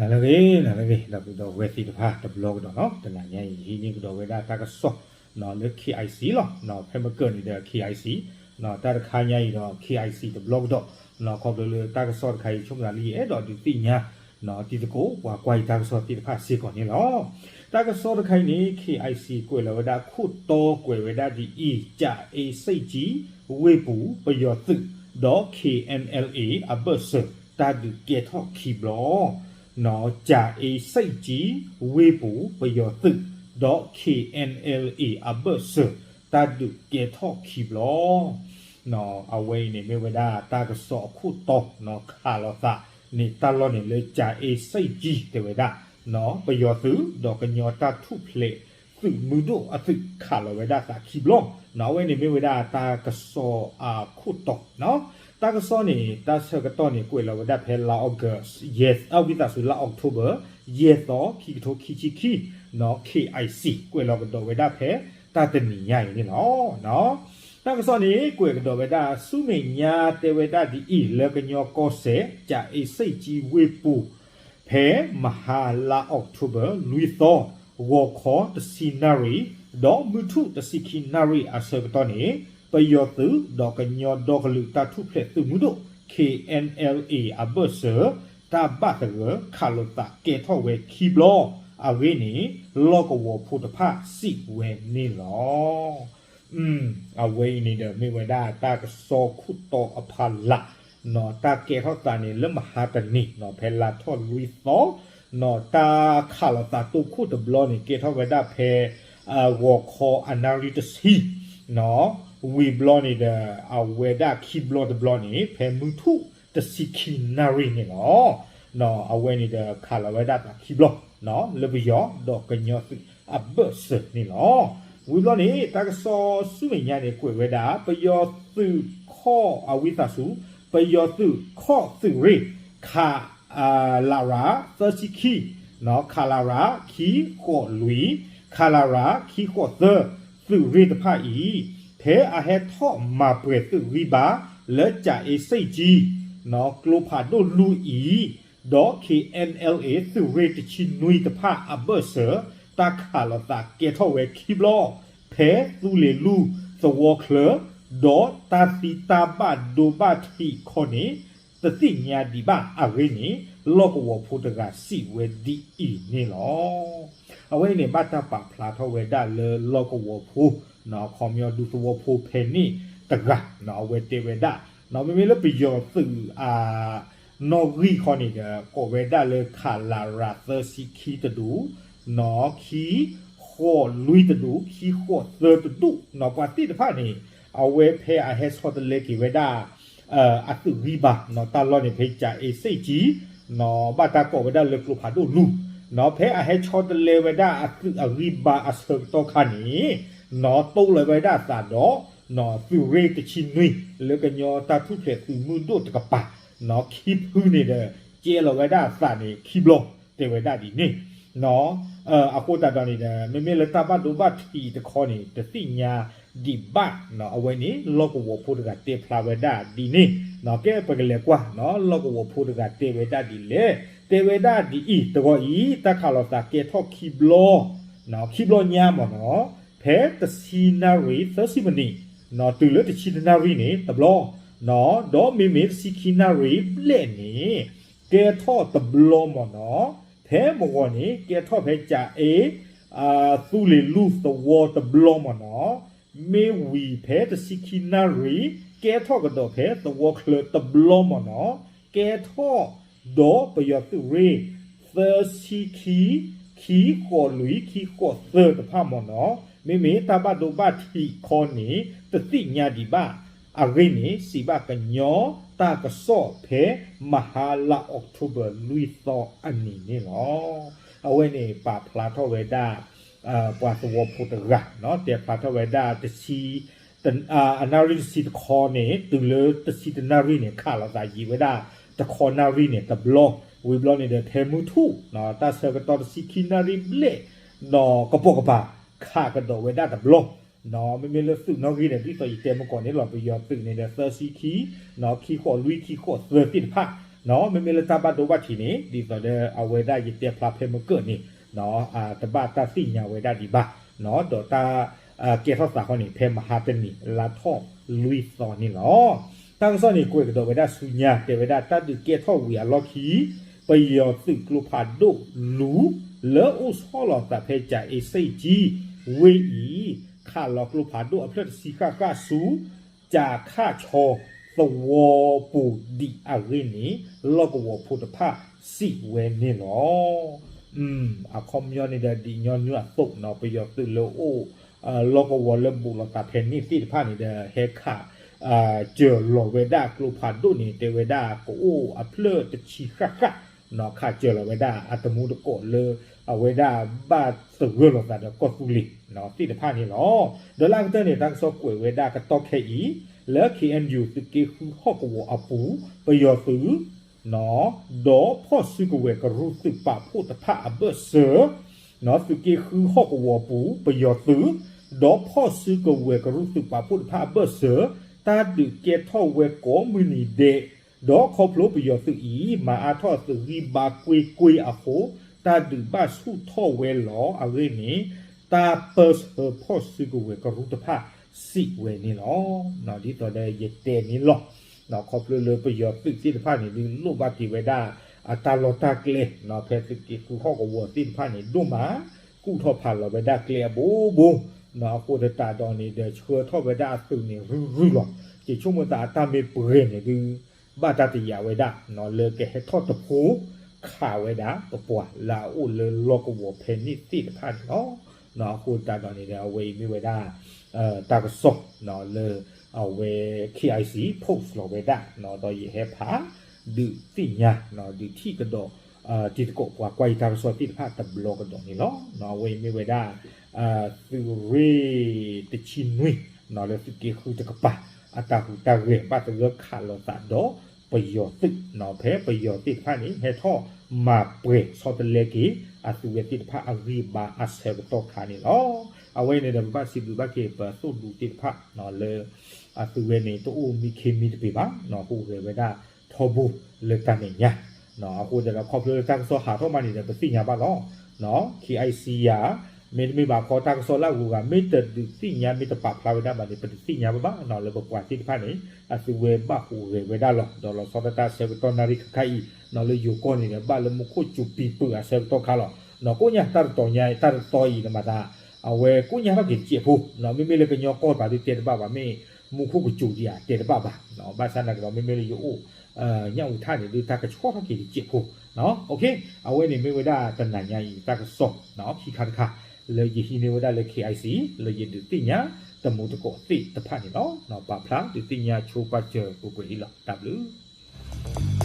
နၤလၢအဂ့ၤ နၤလၢအဂ့ၤ ဒီပုၢ်ဒီဝဲၢ်သ့ၣ်တဖၣ်တဘျီကဒီးနီၤ, တနၤညါအံၤ ယဟံးန့ၢ်ကဒီးဝဲဒၣ်တၢ်ကစီၣ်လၢ KIC လီၤ. ဖဲမ့ၢ်ကၢၢ်န့ၣ်ဒီး KIC တၢ်တခါညါအံၤဒီး KIC တဘျီကဒီး, ခီဖျိလၢတၢ်ကစီၣ်တခါအံၤ ဆိကမိၣ်လၢယအဲၣ်ဒိးဒုးသ့ၣ်ညါ တံၤသကိးပှၤကွၢ်ယတၢ်ကစီၣ်သ့ၣ်တဖၣ်စ့ၢ်ကီးန့ၣ်လီၤ. တၢ်ကစီၣ်တခါအံၤန့ၣ် KIC ကွဲးလီၤဝဲဒၣ်ခိၣ်တီကွဲးဝဲဒၣ်ဒ်အံၤ, ကၠၤအ့စ့ၣ်ကၠံ ဝ့ၢ်ပူၤ ပယီၤသုး ဒီး KNLA အဘၢၣ်စၢၤ တၢ်ဒုးကဲထီၣ်ခံဘျီ ကၠၤအ့စ့ၣ်ကၠံ ဝ့ၢ်ပူၤ ပယီၤသုး ဒီး KNLA အဘၢၣ်စၢၤ တၢ်ဒုးကဲထီၣ်ခံဘျီ. အဝဲအံၤန့ၣ်မ့ၢ်ဝဲဒၣ်တၢ်ကစီၣ်အခိၣ်တီ ခးလိာ်သးန့ၣ် တၢ်လီၢ်န့ၣ်လၢ ကၠၤအ့စ့ၣ်ကၠံ တဲဝဲဒၣ် ပယီၤသုး ဒီးကညီတၢ်ထူၣ်ဖျဲး သုးမုၢ်ဒိၣ်အသုး ခးလီၤဝဲဒၣ်သးခံဘျီ. အဝဲန့ၣ်မ့ၢ်ဝဲဒၣ်တၢ်ကစီၣ်အခိၣ်တီ တၢ်ကစီၣ်န့ၣ် တၢ်ဆၢကတီၢ်န့ၣ် ကွဲးလီၤဝဲဒၣ်ဖဲလါ August ယဲၢ် အဝံသးစူၤ လါ October ယဲၢ်သီ ခံကထိခံဆံခံ KIC ကွဲးလီၤကဒီးဝဲဒၣ်ဖဲတၢ်တနံၤညါအံၤန့ၣ်လီၤ. တၢ်ကစီၣ်န့ၣ် ကွဲးကဒီးဝဲဒၣ် ဆူမဲာ်ညါတဲဝဲဒၣ်ဒ်အံၤ, လၢကညီကီၢ်စဲၣ် ကၠၤအ့စ့ၣ်ကၠံ ဝ့ၢ်ပူၤ ဖဲမဟါလါ October လွံၢ်သီ ဂီၤခီတဆံနၣ်ရံၣ် ဒီးမုၢ်ထူၣ်တဆံခံနၣ်ရံၣ်အဆၢကတီၢ်န့ၣ် ပယီၤသုး ဒီးကညီဒီကလုာ်တၢ်ထူၣ်ဖျဲးသုးမုၢ်ဒိၣ် KNLA အဘၢၣ်စၢၤ တၢ်ဘၣ်သဂၢၢ်ခးလိာ်သးကဲထီၣ်ဝဲခံဘျီအဂ့ၢ်န့ၣ် လီၢ်ကဝီၤဖိတဖၣ်စံးဝဲန့ၣ်လီၤ. အဝဲအံၤန့ၣ်ဒီးမ့ၢ်ဝဲဒၣ်တၢ်ကစီၣ်ခိၣ်တီအဖီလာ် တၢ်ကဲထီၣ်သးန့ၣ် လၢမဟါတနံၤ ဖဲလါထီၣ်လွံၢ်သီ တၢ်ခးလိာ်သးတိခိၣ်တဘျီန့ၣ် ကဲထီၣ်ဝဲဒၣ်ဖဲ ဂီၤခီအနၣ်ရံၣ်တဆံ ဝံၤဘျီန့ၣ်ဒီး အဝဲဒၣ်ခံဘျီတဘျီန့ၣ် ဖဲမုၢ်ထူၣ်တဆံခံနၣ်ရံၣ်န့ၣ်လီၤ. အဝဲန့ၣ်ဒီးခးလီၤဝဲဒၣ်သးခံဘျီ လၢပယီၤဒီးကညီသုးအဘၢၣ်စၢၤန့ၣ်လီၤ. ဝံၤဘျီန့ၣ် တၢ်ကစီၣ်ဆူမဲာ်ညါန့ၣ် ကွဲးဝဲဒၣ် ပယီၤသုးခီၣ်အဝံသးစူၤ ပယီၤသုးခီၣ်သုးရ့ၣ် ခ လရ သၢဆံခံ ခလရ ခံဃိးလွံၢ် ခလရ ခံဃိးသၢ သုးရ့ၣ်တဖၣ်အံၤ ဖဲအဟဲထီၣ်မၤပှဲၤသုးဂံၢ်ဘါ လၢကၠၤအ့စ့ၣ်ကၠံ ကျိဖးဒိၣ်လွံၢ်အံၤ ဒီး KNLA သုးရ့ၣ်တဆံနွံတဖၣ်အဘၢၣ်စၢၤ တၢ်ခးလိာ်သးကဲထီၣ်ဝဲခံဘျီ ဖဲသူလ့ၤလူၢ်သဝီချၢ ဒီးတၢ်သံတၢ်ဘၣ်ဒိဘၣ်ထံးခီန့ၣ် တသ့ၣ်ညါဒံးဘၣ်အဂ့ၢ်န့ၣ် လီၢ်ကဝီၤဖိတဂၤစံးဝဲဒ်အံၤန့ၣ်လီၤ. အဝဲအံၤန့ၣ်ဘၣ်တၢ်ပာ်ဖျါထီၣ်ဝဲဒၣ်လၢလီၢ်ကဝီၤဖိ ခီပညီဒူသဝီဖိဖဲန့ၣ်တဂၤ အဝဲတဲဝဲဒၣ် မ့မ့ၢ်လၢပယီၤသုးအ နီၣ်ဂံၢ်ခီန့ၣ်ဒီး ကိးဝဲဒၣ်လၢ ခလရ သၢဆံခံတဒူၣ် ခံဃိးလွံၢ်တဒူၣ် ခံဃိးသၢတဒူၣ် ပှၤသ့ၣ်တဖၣ်န့ၣ် အဝဲဖဲအဟဲဆီတလဲက့ၤဝဲဒၣ် အသုးဂံၢ်ဘါ တၢ်လီၢ်န့ၣ် ဖဲကၠၤအ့စ့ၣ်ကၠံ ဘၣ်တၢ်ကိးဝဲဒၣ်လၢကျိဖးဒိၣ်လူၢ် ဖဲအဟဲဆီတလဲဝဲဒၣ်အသုးအဂံၢ်ဘါအဆၢကတီၢ်ခါန့ၣ် တိၢ်လီၤဝဲဒၣ်အသးဒီး သုးရ့ၣ်တဆံနွံ လၢကညီတၢ်ထူၣ်ဖျဲးသုးမုၢ်ဒိၣ်တကပၤ ခံဖုန့ၣ်ဒီး ကဲလီၤဝဲဒၣ်အသးန့ၣ်ခံဘျီ တဲဝဲဒၣ်ဒ်န့ၣ် အဃိသတးဒီးန့ၣ်ဒီး မ့မ့ၢ်လၢတၢ်ဘၣ်ဒိဘၣ်ထံးတခီန့ၣ် တသ့ၣ်ညါဒံးဘၣ် အဝဲန့ၣ် လီၢ်ကဝီၤဖိတဂၤတဲဖျါဝဲဒၣ်ဒ်န့ၣ် ကဲပကလဲၤကွၢ် လီၢ်ကဝီၤဖိတဂၤတဲဝဲဒၣ်ဒ်လဲၣ် တဲဝဲဒၣ်ဒ်အံၤ တဂီၤအံၤ တၢ်ခးလိာ်သးကဲထီၣ်ခံဘျီ ခံဘျီညါမ့ၢ်နီၤ ဖဲတဆံနၣ်ရံၣ် သၢဆံမံးနံး တုၤလၢတဆံတနၣ်ရံၣ်န့ၣ် တဘျီ ဒီးမ့မ့ၢ်တဆံခံနၣ်ရံၣ်ဘျဲၣ်န့ၣ် ကဲထီၣ်တဘျီမ့ၢ်နီၤ ဖဲမုၢ်ဂီၤန့ၣ် ကဲထီၣ်ဖဲကၠၤအ့ သူလ့ၤလူၢ်သဝီတဘျီမ့ၢ်နီၤ မ့ၢ်ဝံၤဖဲတဆံခံနၣ်ရံၣ် ကဲထီၣ်ကဒီးဖဲသဝီချၢတဘျီမ့ၢ်နီၤ ကဲထီၣ်ဒီးပယီၤသုးရ့ၣ် သၢဆံခံ ခံဃိးလွံၢ် ခံဃိးသၢတဖၣ်မ့ၢ်နီၤ မ့မ့ၢ်တၢ်ဘၣ်ဒိဘၣ်ထံးခီန့ၣ် တသ့ၣ်ညါဒံးဘၣ် အဂ့ၢ်န့ၣ် စံးဘၣ်ကညီတၢ်ကစီၣ်ဖဲမဟါလါ October လွံၢ်သီအနံၤန့ၣ်လီၤ. အဝဲန့ၣ်ပာ်ဖျါထီၣ်ဝဲဒၣ် ပှၤသဝီဖိတဂၤ တဲဖျါထီၣ်ဝဲဒၣ်တဆံ အနၣ်ရံၣ်တဆံတခီန့ၣ် တုၤလၢတဆံတနၣ်ရံၣ်န့ၣ် ခးလိာ်သးယံာ်ဝဲဒၣ် တခီနၣ်ရံၣ်န့ၣ် တဘျီ ဝံၤဘျီန့ၣ်ဒီး ဖဲမုၢ်ထူၣ် တၢ်ဆၢကတီၢ်တဆံခံနၣ်ရံၣ်ဘျဲၣ် ဒီးကပိာ်ကပၤ ခးကဒီးဝဲဒၣ်တဘျီ မ့မ့ၢ်လၢသုးနီၣ်ဂံၢ်န့ၣ် ဒ်သိးယတဲမုၢ်ကီၢ်န့ၣ်လီၤ ပယီၤသုးန့ၣ်ဒီး သၢဆံခံ ခံဃိးလွံၢ် ခံဃိးသၢသ့ၣ်တဖၣ် မ့မ့ၢ်လၢတၢ်ဘၣ်ဒိဘၣ်ထံးန့ၣ် ဒ်သိးဒီးအဝဲဒၣ်ယတဲဖျါဖဲမုၢ်ကၢၢ်န့ၣ် တဘၣ်တၢ်သ့ၣ်ညါဝဲဒၣ်ဒံးဘၣ်, ဒီးတၢ်ကဲထီၣ်သးဃီန့ၣ် ဖဲမဟါတနံၤ လါထီၣ်လွံၢ်သီန့ၣ်လီၤ. တၢ်ကစီၣ်န့ၣ် ကွဲးကဒီးဝဲဒၣ်ဆူညါ တဲဝဲဒၣ်တၢ်ဒုးကဲထီၣ်ဝံၤအလီၢ်ခံ ပယီၤသုးကျိဖးဒိၣ်လူၤ လၢအိၣ်ဆီလီၤသးဖဲကၠၤအ့စ့ၣ်ကၠံ ဝ့ၢ်အံၤ ခးလီၤကျိဖးဒိၣ်အဖျၢၣ်တဆံဃၣ်ဃၣ်ဆူ ကၠၤခၣ်ဆီ သဝီပူၤဒံးအဂ့ၢ်န့ၣ် လီၢ်ကဝီၤဖိတဖၣ်စံးဝဲန့ၣ်လီၤ. အခီပညီန့ၣ်ဒီးဒ်ညီနုၢ်အသိးနီၤ ပယီၤသုးလၢအိၣ် လီၢ်ကဝီၤလၢဘူးလိာ်သးဖဲန့ၣ်သ့ၣ်တဖၣ်န့ၣ်ဒီး ဟဲခး စၢၤလီၤဝဲဒၣ်ကျိဖးဒိၣ်န့ၣ် တဲဝဲဒၣ်ကအိၣ်အဖျၢၣ်တဆံဃၣ်ဃၣ် ခးစၢၤလီၤဝဲဒၣ်အတမူတကိးလၢ အဝဲဒၣ်ဘၣ်သဂၢၢ်လိာ်သးဒီးကီၢ်သူလ့ၤသ့ၣ်တဖၣ်န့ၣ်လီၤ. ဒီးလၢအကတၢၢ်န့ၣ် တၢ်ကစီၣ်ကွဲးဝဲဒၣ်ကတီၢ်ခဲအံၤ လၢ ခ့ၣ်အဲၣ်ယူၣ် သုးက့ဃုဟီၣ်ကဝီၤအပူၤ ပယီၤသုး ဒီးဖီၣ်စုကဝဲၤကရူၢ်သုးပာ်ဖှိၣ်တဖၣ်အဘၢၣ်စၢၤ သုးက့ဃုဟီၣ်ကဝီၤပူၤ ပယီၤသုး ဒီးဖီၣ်စုကဝဲၤကရူၢ်သုးပာ်ဖှိၣ်တဖၣ်အဘၢၣ်စၢၤ တၢ်ဒုးကဲထီၣ်ဝဲကိးမုၢ်နံၤဒဲး ဒီးခီဖျိပယီၤသုးအံၤ မၤအါထီၣ်သုးဂံၢ်ဘါကွ့ၢ်ကွ့ၢ်အဃိ တၢ်ဒုးဘၣ်ဆူၣ်ထီၣ်ဝဲလီၤအဂ့ၢ်န့ၣ် တၢ်ပၢဆှၢဖီၣ်စုကဝဲၤကရူၢ်တဖၣ်စံးဝဲန့ၣ်လီၤ. ဒ်သိးဒီးယတဲန့ၣ်လီၤ. ခီဖျိလၢပယီၤသုးသ့ၣ်တဖၣ်န့ၣ်ဒုးလိၣ်ဘၣ်က့ၤဝဲဒၣ် အတၢ်လီၢ်တၢ်ကျဲ ဖဲသုးက့ဃုဟီၣ်ကဝီၤသ့ၣ်တဖၣ်န့ၣ် ဒိၣ်မး ကူၣ်ထီၣ်ဖးလီၤဝဲဒၣ်ကျဲအဘိဘိ အဃိသတးဒီးန့ၣ်ဒီး ဆှၢထီၣ်ဝဲဒၣ်အသုးန့ၣ် ရုၢ်ရုၢ်လီၤ. က့ၤဆိကမိၣ်သးအတၢ်မ့ၢ်ပှဲၤန့ၣ်ဒုး ဘၣ်တၢ်တယာ်ဝဲဒၣ် လၢကဟဲထီၣ်တဖိ ခးဝဲဒၣ်ပပှၤလၢအအိၣ်လၢလီၢ်ကဝီၤဖဲန့ၣ်သ့ၣ်တဖၣ်န့ၣ်လီၤ. အဃိသတးဒီးန့ၣ်ဒီး အဝဲအံၤမ့ၢ်ဝဲဒၣ် တၢ်ကစီၣ် လၢ အဝဲ ခ့ၣ်အဲၣ်ယူၣ် post လီၤဝဲဒၣ် ဒီးယဟဲဖး ဒုးသ့ၣ်ညါ ဒုးထံၣ်ကဒီး တံၤသကိးပှၤကွၢ်ယတၢ်ကစီၣ်သ့ၣ်တဖၣ်တဘျီကဒီးန့ၣ်လီၤ. အဝဲအံၤမ့ၢ်ဝဲဒၣ် သုးရ့ၣ်တဆံနွံ လၢသုးက့ဃုတကပၤ အတၢ်ဟူးတၢ်ဂဲၤဘၣ်သဂၢၢ်ခးလိာ်သးဒီးပယီၤသုး ဖဲပယီၤသ့ၣ်တဖၣ်န့ၣ် ဟဲထီၣ်မၤပှဲၤဆီတလဲက့ၤ အသုးဝဲသ့ၣ်တဖၣ်အဂံၢ်ဘါအဆၢကတီၢ်ခါန့ၣ်လီၤ. အဝဲအံၤန့ၣ်ဒီး ပဘၣ်စံးဘျုးဘၣ်က့ၤပသိၣ်ဒူသ့ၣ်တဖၣ် လၢ အသုးဝဲန့ၣ် တအိၣ်မံခ့မံတပ့ၤဘၣ် ဟူးဂဲၤဝဲဒၣ်ထီဘိလၢတၢ်မဲာ်ညါ အဃိသတးဒီး ခီဖျိလၢတၢ်ကစီၣ်ဟးထီၣ်မးန့ၣ်ဒီး ပသ့ၣ်ညါဘၣ်လီၤ. ခ့ၣ်အဲၣ်ယူၣ် ယၤ မ့တမ့ၢ်ဘၣ်ခီတၢ်ကစီၣ်လၢအဂုၤအဂၤ မ့ၢ်တဒုးသ့ၣ်ညါ မ့ၢ်တပာ်ဖျါဝဲဒၣ်ဘၣ်န့ၣ် ပတသ့ၣ်ညါဘၣ်ဘၣ် လၢပပှၤသ့ၣ်တဖၣ်န့ၣ် အသုးဝဲဘၣ်ဟူးဂဲၤဝဲဒၣ်လီၤ. ဒီးလီၤဆီဒၣ်တၢ်ဆၢကတီၢ်နၣ်ရံၣ်ခါခါအံၤ လၢယိၤကီၢ်န့ၣ်ဒီး ဘၣ်လၢမူခိၣ်စူၤပံၤပၢၢ်အဆၢကတီၢ်ခါလီၤ. ကိးညါတၢ်တတီၤညါ တၢ်တတီၤအံၤန့ၣ်မၤသး အဝဲကိးညါထီၣ်က့ၤတစဲးဖိ မ့မ့ၢ်လၢကညီကီၢ်ပၤဒုးတဲတဘၣ်ဘၣ် မ့ၢ်မူခိၣ်ကစူၤဒံးဧါ တဲတဘၣ်ဘၣ်. ဘၣ်ဆၣ်သနာ်က့ဒီး မ့မ့ၢ်လၢယအိၣ် ညၣ်အူထၣ်န့ၣ်ဒုး တၢ်ကဆှီထီၣ်က့ၤတစဲးဖိ အဝဲန့ၣ်မ့ၢ်ဝဲဒၣ်တနၤညါအံၤ တၢ်ကစီၣ် ခံခါတခါ လၢယဟံးန့ၢ်ဝဲဒၣ်လၢ ခ့ၣ်အဲၣ်ယူၣ် လၢယဒုးသ့ၣ်ညါ တမူတကိးသ့ၣ်တဖၣ်န့ၣ်လီၤ. ပာ်ဖျါဒုးသ့ၣ်ညါဆိပာ်စၢၤပူၤကွံာ်အံၤလီၤ. တၢ်ဘျုး